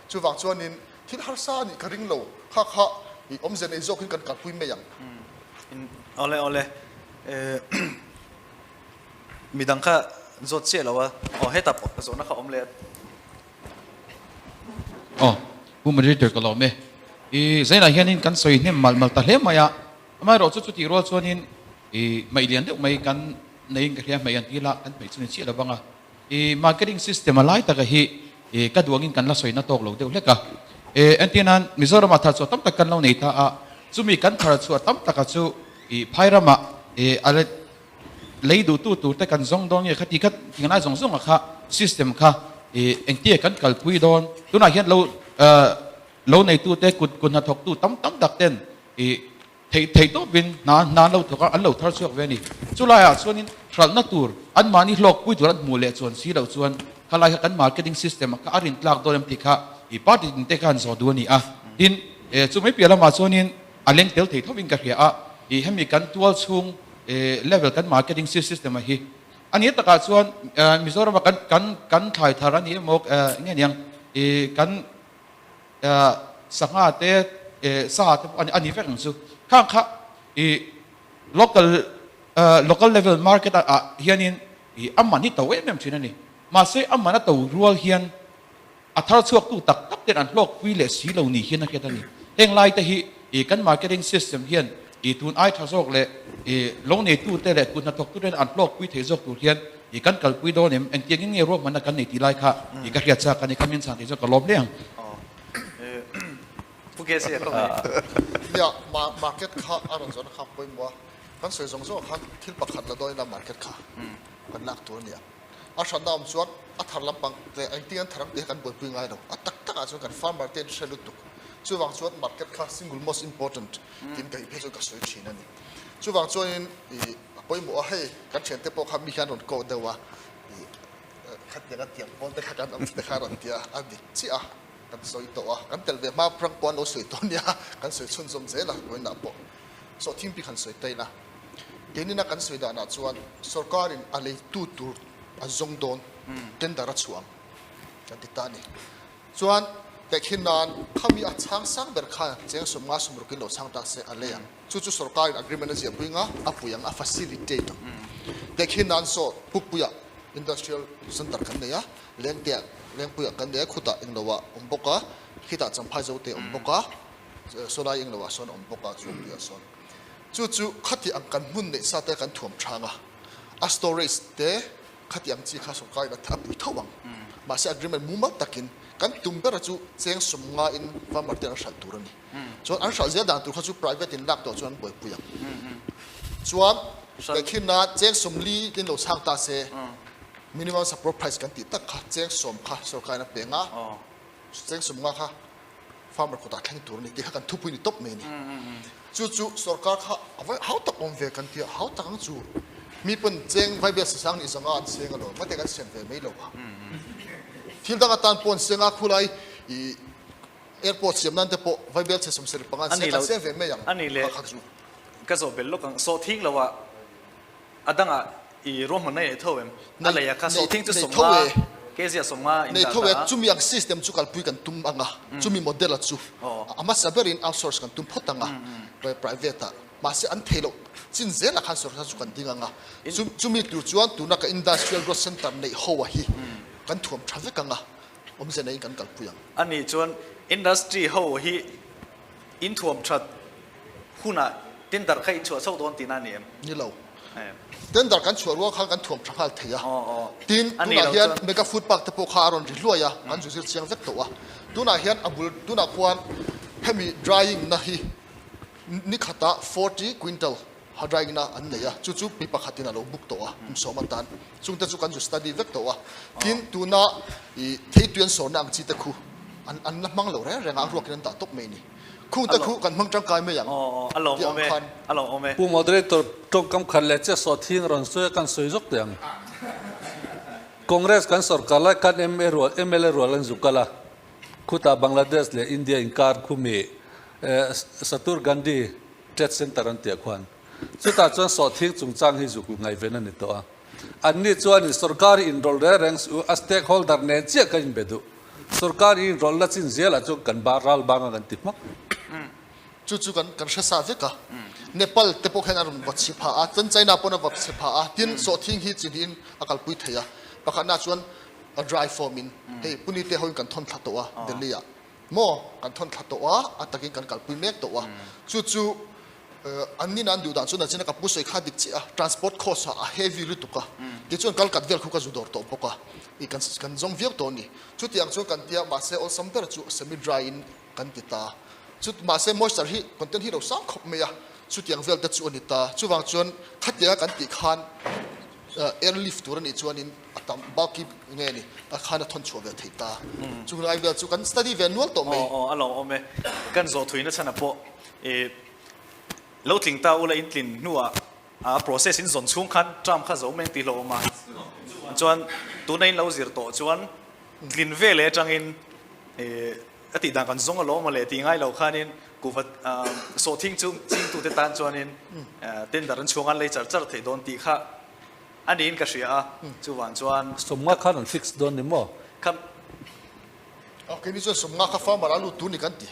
S1: Chuvang chuanin Thil harsa a nih ka ring lo, kha kha i awmze nei zawkin kan kalpui mai ang.
S2: Awle awle midang kha zawt chiah lo a, aw hetah pawh zawhna kha awm leh a.
S10: Aw Pu Moderator ka lawm e. I zainah hianin kan sawi hnem mal mal ta hle mai a, amaherawh chu chutih rual chuanin i hmaih lian deuh mai kan neiin ka hria, hmaih an ti la kan hmaih chu ni chiah lo vang a. I marketing system a lai taka hi i ka duangin kan la sawina tawk lo deuh hlek a. E entir nan Mizoramah thar chhuah tam tak kan lo nei ta a, chumi kan thar chhuah tam taka chu i phai ramah i a lei duhtu tur te kan zawng dawn nge kha ti kha ti ngai zawng zawng a kha system kha i engtia kan kalpui dawn. Tunah hian lo lo neitute kut kut hnathawktu tam tam tak ten i Theih theih tawpin hna hna an lo thawk a, an lo thar chhuak ve a ni. Chulaiah chuanin hralhna tur anmahni hlawkpui tur an hmuh leh chuan si loh chuan khalai kha kan marketing system ah kha a rin tlak dawn em tih kha i party tin te kha han zawh duh a ni a. Tin, chu mai piah lamah chuanin a leng tel thei thovin ka hria a, i hemi kan tual chhung level kan marketing system ah hi a ni takah chuan Mizoram ah kan kan kan thlai thar a ni emaw nge niang i kan Sangha te sa te pawh a ni vek ang chu. Khang kha i local local level market ah hianin i a man hi to em em thin a ni. Mahse a man a to rual hian a thar chhuak tu tak tak ten an hlawkpui leh si lo ni hian a hriat a ni. Heng lai te hi i kan marketing system hian i tun ai tha zawk leh i lo neitu te leh kut hnathawk tu ten an hlawkpui thei zawk tur hian i kan kalpui dawn em? Engtiangin nge ruahmanna kan nei tih lai kha i ka hriat chak a ni. Kha min chhan tih chuan ka lawm hle ang.
S1: Nia, market kha a rawn zawhna kha pawimawh a, kan sawi zawng zawng khan thil pakhat la dawn ila market kha kan lak tur a nia. A hranna awm chuan a thar lampang leh engtin an thar ang tih kha kan buaipui ngai lo. A tak takah chuan kan farmer te an hre lutuk. Chuvang chuan market kha single most important tiin ka phei chuan ka sawi thin a ni. Chuvang chuanin ih a pawimawh a, hei kan thiante pawh kha mi hian rawn kawh deuh a, ih khatiang a tiang pawn te kha kan awm te kha rawn ti a, a dik chiah a, kan sawi tawh a, kan tel ve hma rang pawh an lo sawi tawh nia, kan sawi chhunzawm zel a, vawiinah pawh sawhthing bik han sawi ta ila. Keinina kan sawi danah chuan sorkarin a leitu tur a zawng dawn tender a chhuah ang kan ti ta a ni. Chuan tehkhin nan khami a chhang sang ber kha cheng 50 60 in lo chhang ta se a lei ang. Chu chu sorkarin agreement a ziah pui nga a pui ang a facilitate ang. Tehkhin nan saw Pukpuia industrial centre kan nei a, Lengtea Lengpuia kan nei a, khutah englo ah awm bawk a, khitah Champhai Zote awm bawk a, sawlai englo ah sawn awm bawk a, Chuangpuiah sawn. Chu chu khati ang kan hmun neih sa te kan thuam chang a, a storage te khati ang chi kha sorkar in a pui tho ang. Mahse agreement mumal takin kan tum bera chu cheng 50 in farmer ten an hralh tur a ni. Chuan an hralh zel dan tur kha chu private in lak tawh chuan an buaipui ang. Chuan tehkhin nan cheng 40 in lo chhang ta se minimum support price kan tih tak kha cheng 10 kha sorkar in a pe ang a, cheng 50 kha farmer kutah thleng tur a ni tih kha kan thupui ni tawp mai a ni. Chu chu sorkar kha a va hau tak awm ve kan ti a, hau tak ang chu. Mi pawn cheng vaibel sasang nih zanga an seng alawm, ngate kan siam ve mai lo a. Thil dang atan pawh an seng a, khulai i airport siam nan te pawh vaibel chhe 75 an seng, kan seng ve mai ang kha kha chu.
S2: Ka zawh belh lawk ang, sawhthing lo ah A dangah i ruahmanna i nei tho em? A lei a kha sawhthing chu 50, kg a 50 in dah ta a.
S1: Chumi ang system chu kalpui kan tum ang a, chumi model a chu a hmasa berin outsource kan tum phawt ang a, private ah. Mahse an thei loh chin zelah khan sorkar chu kan ding ang a, chumi tur chuan tuna ka industrial growth centre neih ho a hi kan thuam tha vek ang a, awmze neiin kan kalpui ang.
S2: A nih chuan industry ho hi in thuam that hunah tender kha in chhuah chho dawn tihna a ni em?
S1: Ni lo. Tender kan chhuah rual khan kan thuam tha nghal thei a. Tin, tunah hian Mega Food Park te pawh kha a rawn ri hluai a, kan zu zir chiang vek tawh a. Tunah hian a bul, tunah khuan hemi drying na hi ni khatah 40 quintal ha drying na an nei a, chu chu mi pakhatin a lo book tawh a, kum sawm atan. Chungte chu kan zu study vek tawh a. Tin, tuna i theitui an sawrna ang chi te khu an an la hmang lo reng reng a, a ruakin an dah tawp mai a ni. Khungte khu kan hmang tangkai mai ang tih ang khan.
S8: Pu Moderator, tawngkam khat leh chiah sawhthing rawn sawi a kan sawi zawk teh ang. Congress kan sorkar lai khan MA rual, mla rual an zu kal a. Khutah Bangladesh leh India inkar khumi Satur Gandhi Trade Centre an tih ah khuan. Chutah chuan sawhthing chungchang hi zuk ngaihven a ni tawh a. Anni chuanin sorkar hi inrawlh reng reng suh u, a stakeholder nen chiah kan inbe duh. Sorkar hi inrawlhna chin zelah chuan kan bar ral bang a kan ti hmak.
S1: Chu chu kan kan hre sa vek a. Nepal te pawh khian a rawn va chhi phah a, chuan China pawn a va chhi phah a, tin sawhthing hi chi hnihin a kalpui thei a. Pakhatna chuan a dry form in hei Pune te hoin kan thawn thla tawh a Delhi ah. Maw kan thawn thla tawh a, a takin kan kalpui mek tawh a. Chu chu An nina an duh dan chuan Nachina ka pu sawi kha dik chiah a, transport cost ah a heavy lutuk a, tichuan kal kat vel khu ka zu dawr tawh bawk a, i kan kan zawng viau tawh a ni. Chutiang chuan kan tia mahse awlsam ber chu semi dry in kan ti ta. Chu mahse moisture hi content hi lo sang khawp mai a, chutiang vel te chu a ni ta. Chuvang chuan khatianga kan tih khan airlift tur a nih chuanin a tam bulky nge ni a khan a thawn chhuah ve thei ta. Chung lai vel chu kan study ve nual tawh mai.
S2: Aw aw a lawmawm e. Kan zawh thuina chhan a pawh i lo tling ta ula in tlin hnuah a process in zawn chhung khan term kha zo meng tih hlauhawm a. Chuan tuna in lo zir tawh chuan tlin ve leh atangin i a tih dan kan zawng alawm a leh tih ngai lo khanin kuhva sawhthing chu chingtute tan chuanin tender an chhuang an lei char char theih dawn tih kha A niin ka hria a, chuvang chuan.
S8: 50 khan an fix dawn ni maw?
S2: Kha.
S1: Ok, ni chuan 50 kha farmer a lut tur ni kan ti.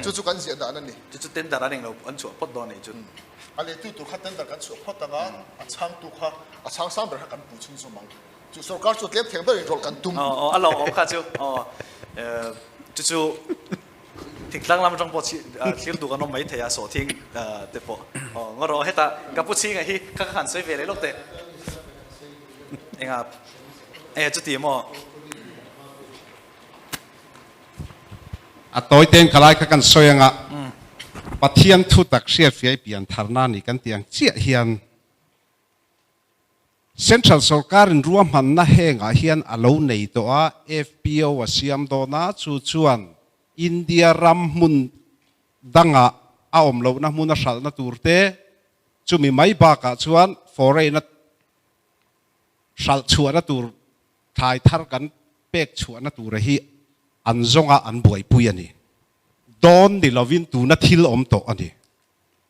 S1: Chu chu kan ziah dan a ni.
S2: Chu chu tender an englo an chhuah phawt dawn a nih chu.
S1: A lehtu tur kha tender kan chhuah phawt ang a, a chhangtu kha a chhang sang ber kha kan pui chhunzawm ang. Chu sorkar chu tlem theng ber in rawlh kan tum.
S2: Aw aw a lawmawm kha chu aw chu chu. Thingtlang lam atang pawh thlir duh kan awm mai thei a, sawhthing te pawh. Aw, ngaw rawh hetah ka pu chhinga hi kha ka han sawi ve leh lawk teh. Enga e chuti maw?
S11: A tawi ten ka lai kha kan sawi anga Pathian thu tak hriatfiah i pian tharna ni kan tih ang chiah hian Central sorkarin ruahmanna hengah hian a lo nei tawh a, FPO a siam dawn a, chu chuan. India ram hmun dangah a awm lohna hmuna hralhna tur te, chumi mai bakah chuan foreign-a hralh chhuahna tur thlai thar kan pek chhuahna tura hi an zawnga an buaipui a ni. Dawn ni lovin tuna thil awm tawh a ni.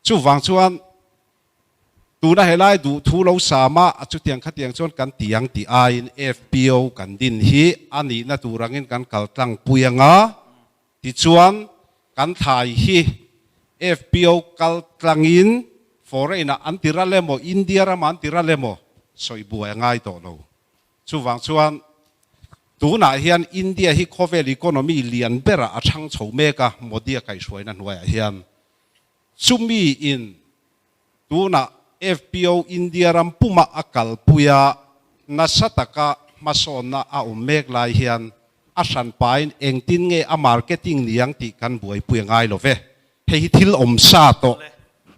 S11: Chuvang chuan tuna helai duh thu lo sama a chutiang khatiang chuan kan ti ang tih aiin FPO kan din hi a nihna tur angin kan kal tlangpui anga tichuan kan thlai hi FPO kal tlangin foreign ah an ti ral emaw India ramah an ti ral emaw sawi buai a ngai tawh lo. Chuvang chuan tunah hian India hi khawvel economy lian berah a chhang chho mek a, Modi-a kaihhruaina hnuaiah hian. Chumi in tunah FPO India ram puma a kalpui a, nasa taka hmasawnna a awm mek lai hian a hranpain engtin nge a marketing niang tih kan buaipui a ngai lo ve. Hei hi thil awm sa tawh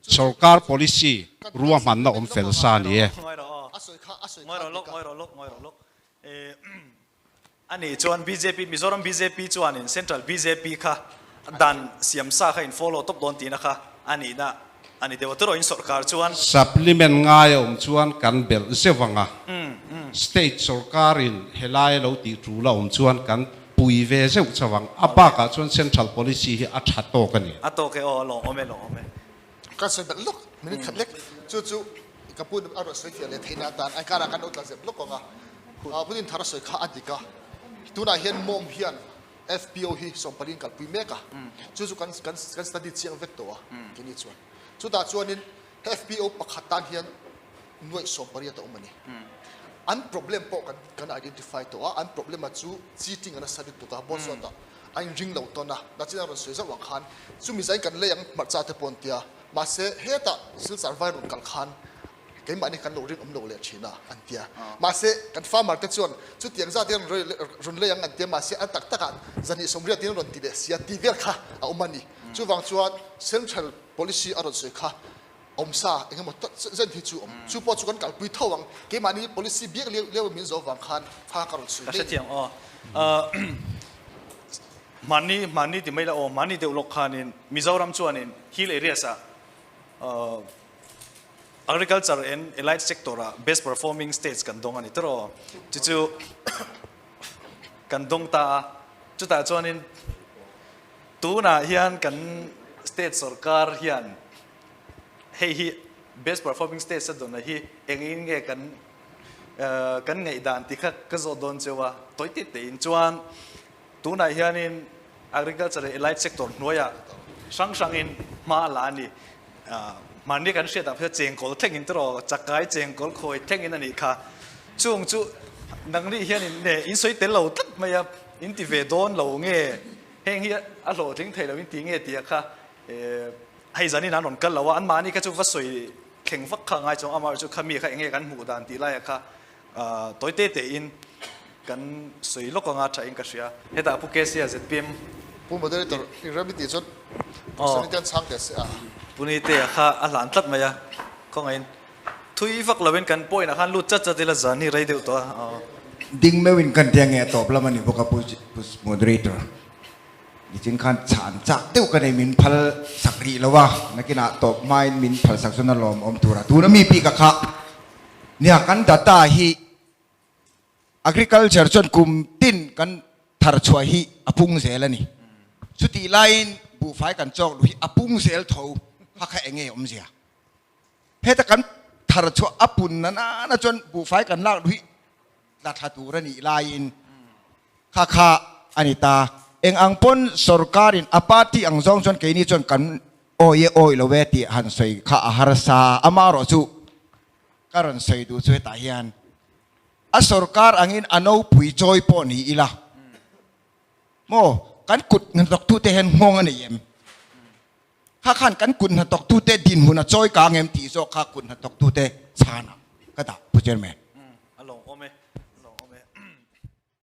S11: sorkar policy ruahmanna awm fel sa a ni e.
S2: A nih chuan bjp, Mizoram bjp chuanin Central bjp kha dan siam sa kha in follow tawp dawn tihna kha a nihna a ni deuh a. Turaw in sorkar chuan.
S11: Supplement ngai a awm chuan kan belh zeuh ang a, State sorkarin helai a lo tih tul a awm chuan kan pui ve zeuh chauh ang. A bakah chuan Central policy hi a tha tawk a ni.
S2: A tawk e aw, a lawmawm e, lawmawm e.
S1: Ka sawi belh lawk, minute khat lek. Chu chu ka pu a rawn sawi fiah leh theihna atan ai karah kan lo tla zep lawk ang a. Pu Dinthar a sawi kha a dik a, tunah hian mawm hian FPO hi sawmpali in kalpui mek a, chu chu kan kan kan study chiang vek tawh a keini chuan. Chutah chuanin FPO pakhat tan hian nuaih 80 a awm a ni. An problem pawh kan kan identify tawh a, an problem a chu cheating a nasa lutuk a, boss zawtah a inring lo tawn a, nachin a rawn sawi zauh ang khan chumi zain kan lei ang hmarcha te pawh an tia, mahse hetah Silchar vai rawn kal khan keimahni kan lo rinawm lo leh thin a an tia, mahse kan farmer te chuan chutiang zat hian rawn lei ang an tia, mahse a tak takah zahnih 80 in rawn ti leh sia tih vel kha a awm a ni. Chuvang chuan central policy a rawn sawi kha Awmsa eng emaw tak zet hi chu awm. Chu pawh chu kan kalpui tho ang. Keimahni policy biak leu leu min zo vang khan thla ka rawn sawi
S2: Ka hrethiam aw. Hmanni hmanni ti mai la aw, hmanni deuh lawk khanin Mizoram chuanin hill areas ah agriculture and allied sector ah best performing states kan dawng a ni tawh. Chu chu kan dawng ta a, chutah chuanin tunah hian kan state sorkar hian Hei hi best performing state a dawna hi engin nge kan kan ngaihdan tih kha ka zawt dawn cheu a, tawi tet tein chuan tunah hianin agriculture leh allied sector hnuaiah hrang hrangin hma a la a ni. Mahni kan hriat ah phei chuan chengkawl thlengin tiraw chakai chengkawl khawi thlengin a nih kha. Chung chu nangni hianin nge in sawi tel lo tlat mai a, in ti ve dawn lo nge heng hi a hlawhtling thei lo in ti nge tih a kha Hei zanin an rawn kal lo a, anmahni kha chu va sawi thleng vak kha ngai chuang, amaherawhchu kha mi kha eng nge kan hmuh dan tih laiah kha tawi te tein kan sawi lawk anga tha in ka hria. Hetah Pu Kesia zpm.
S1: Pu Moderator, i rem i tih chuan Pu Sunny te an chhang teh se a.
S2: Pu Nitea kha a hlan tlat mai a, khawngaihin thui vak loin kan point ah khan lut chat chat ila zan hi rei deuh tawh a.
S5: Ding meuhin kan tia nge a tawp lam a ni bawk a Pu Moderator. Nichin khan chhan chak deuh ka nei min phal sak rih lo a, nakinah tawp hmain min phal sak chuan a lawmawm tur a. Tuna mi bik a kha nia kan data hi agriculture chuan kum tin kan thar chhuah hi a pung zel a ni. Chutih laiin buhfai kan chawk luh hi a pung zel tho kha kha eng nge awmzia? Heta kan thar chhuah a pun na nana chuan buhfai kan lak luh hi tla thla tur a nih laiin Kha kha a ni ta. Eng ang pawn sorkarin a party ang zawng chuan keini chuan kan awi e awi lo e tih han sawi kha a harsa. Amaherawh chu ka rawn sawi duh chu hetah hian a sorkar angin a nopui chawi pawh ni ila maw kan kut hnathawktute hian nghawng a nei em? Kha khan kan kut hnathawktute dinhmun a chawi kang em tih zawk kha kut hnathawktute chhanah ka dah Pu Chairman.